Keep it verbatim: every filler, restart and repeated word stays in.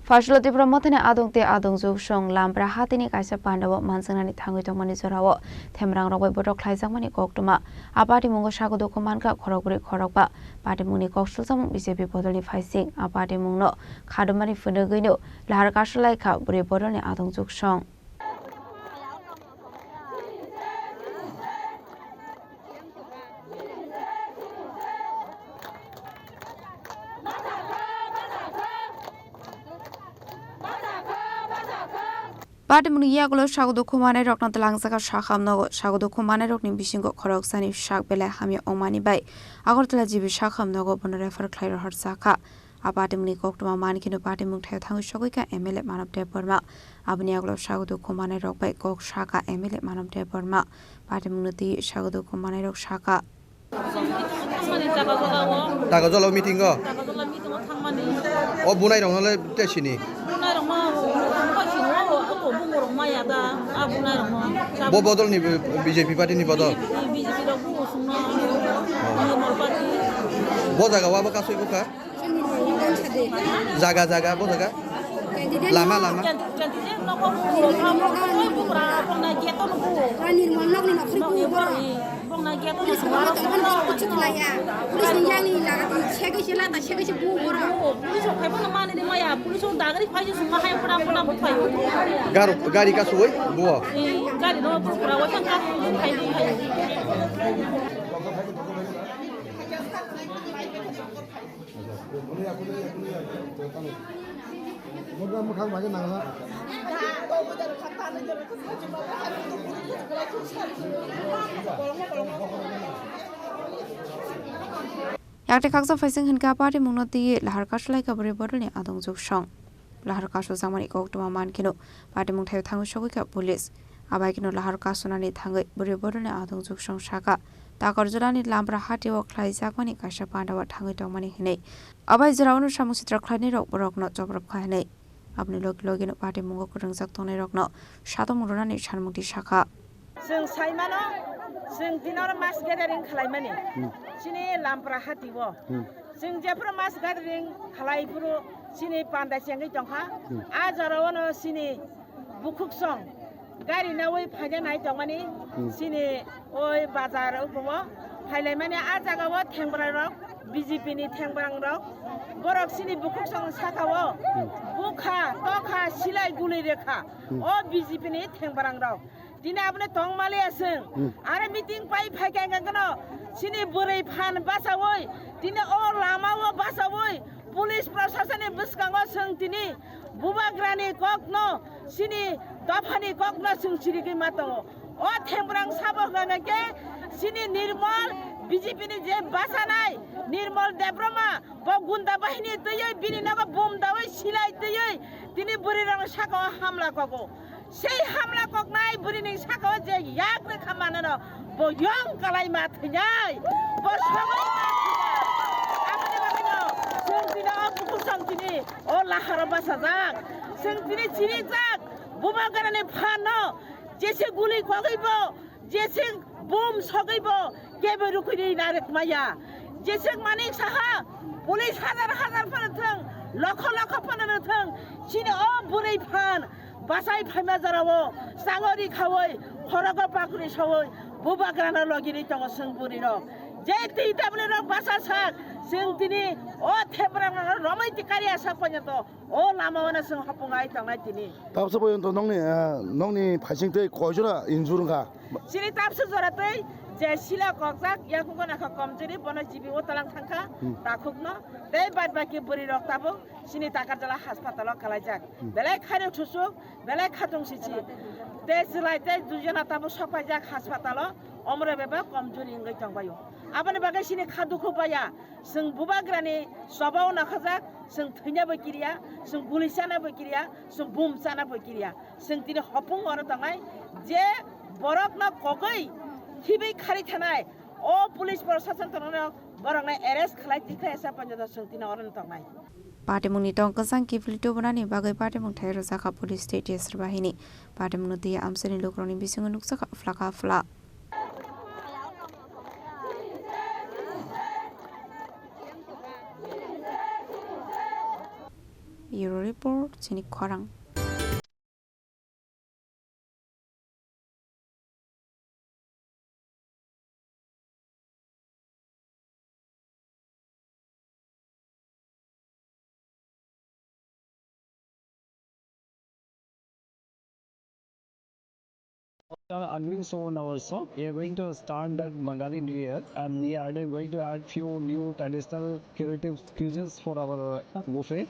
Phasilo Tipra Mothani adong tei adong jugsong Lampra hatini kaisa pandao manswngnani thangwi tongmani jorao themrangrok bai botok khlaijakmani koktwma. A patimungo sago dukhu mankha khorokbrwi khorokba. Patimungni kok sulsamung B J P bodolni phaising. A patimungno khadumani phunugwino lahar kasu laikha bwrwi bodolni adong jugsong. Patimungni yagulo sago dukhu manai rokno twlangjak sakham nogo. Sago dukhu manai rokni bisingo khoroksani sak belai hamya ongmani bai Agartala G B sakham nogo bono refer khlai rohorjakha. A patimungni koktwma mankheno patimung thaio thangwi sogwikha M L A Manav Debbarma. Aboni yagulo sago dukhu manai rok bai kok sakha M L A Manav Debbarma. Patimungno twi sago dukhu manai rok sakha. Thangmani Takarjala o. Takarjala o meeting o? Takarjala meeting o thangmani. O bunai rokno le te sini? Bunai rokno, o, o, o, o, o, bungo rok maya da, a bunai rokno. Bo bodol ni B J P party ni bodol? B J P rok bungo sungno. Oh. Bungo mol party. Bo jaga o abo kasui bukha? Jaga, jaga, bo jaga? Lama, lama. Garo, gari kasui, bo? Yakte khaksa phaising hinkha patimungno twi lahar kasu laikha bwrwi bodolni adong jugsong. Lahar kasu jakmani koktwma mankheno patimung thaio thangwi sogwikha police. Abaikeno lahar kasunani thangwi bwrwi bodolni adong jugsong sakha. Takarjalani Lampra hatio khlaijakmani kaisa pandao thangwi tongmani hinwi. Abai jora ono samung sitra khlainai rok borokno choprop kha hinwi. Aboni logi logino patimungo kwrwngjak tongnai rokno satung rwnani sanmungti sakha. Chwng saimano, chwng tini oro mass gathering khlaimani. Hmm. Chini Lampra hatio. Hmm. Chwng jephuru mass gathering khlai phuru chini panda chengwi tongkha. Hmm. A jora ono chini bukhuksong gari nawi phaina nai tongmani, hmm, chini oi bazar o phailai mani a jaga o thengbra rok B J P ni thengbra rok borok chini bukhuksong saka o, hmm, bukha tokha silai guli rekha, hmm, o B J P ni thengbra rok tini aboni tongmali aswng, hmm, are meeting pai phai kha kano chini bwrwi phan basawi tini o lama o basawi police proshasoni bwskango chwng tini bubagrani kokno, chini dophani kokno chwng chirigwi ma tongo. O themprang sabo hwnka khe chini Nirmal B J P ni je bachanai Nirmal Debbarma bo gunda bahini twiwi bini nogo bom dawi silai twiwi tini bwrwi rokni saka o hamla kogo. Sei hamla koknai bwrwini saka o je yak rekha manano bo yong kalai ma thwinai, bo sogwi ma thwinai. Aboni bagwino chwng tini o bukursong tini o laharo bachajak. Chwng tini chirijak, bubagrani phano jese guli kogwi bo, jese bom sogwi bo, kebo rukui narwk maya. Jeswk Manik Saha, police hajar hajar phano thwng, lokho lokho phano thwng, chini o bwrwi phan bachai phaima jorao changori khawi khorogo pakri sawi bubagrano logiri tongo chwng bwrwi rok. Je twi tabni rok bacha sak, chwng tini o thepra romwi tikari asa ponyoto. O lama o no chwng hopung ai tongnai tini. Tabsa porjonto nokni, ah, nokni phaising tei koi jora injure wngkha? Chini tabsa jora tei je sila kokjak, yakugo nakha komjori, bono G B o talang thangkha, hmm, takhukno. Tei bad baki bwrwi rok tabuk chini Takarjala haspatalo kalaijak. Hmm. Belai khairok thusuk, belai khatung sichi. Tei chwlai tei duijona tabuk sokpaijak haspatalo, omre beba komjori wngwi tongbaio. Aboni bagwi chini kha dukhu baya. Chwng bubagrani chobao nakhajak, chwng thwinabo kiriya, chwng guli chanabo kiriya, chwng bum chanabo kiriya. Chwng tini hopung oro tongnai je borokno kogwi thibwi khari thanai, o police proshashan tongnai borokno arrest khlai tikhlai asa panjado chwng tini oro tongnai. Patimungni tong kwchang kiphilwi tubunani bagwi patimung thai rwjakha police tei T S R bahini. Patimungno twi amchaini lukurokni bisingo nukjakha phlaka phla. Bureau Report, chini khorang. After unveil show on our shop, we are going to start that Bengali New Year, and we are going to add few new traditional creative cuisines for our buffet.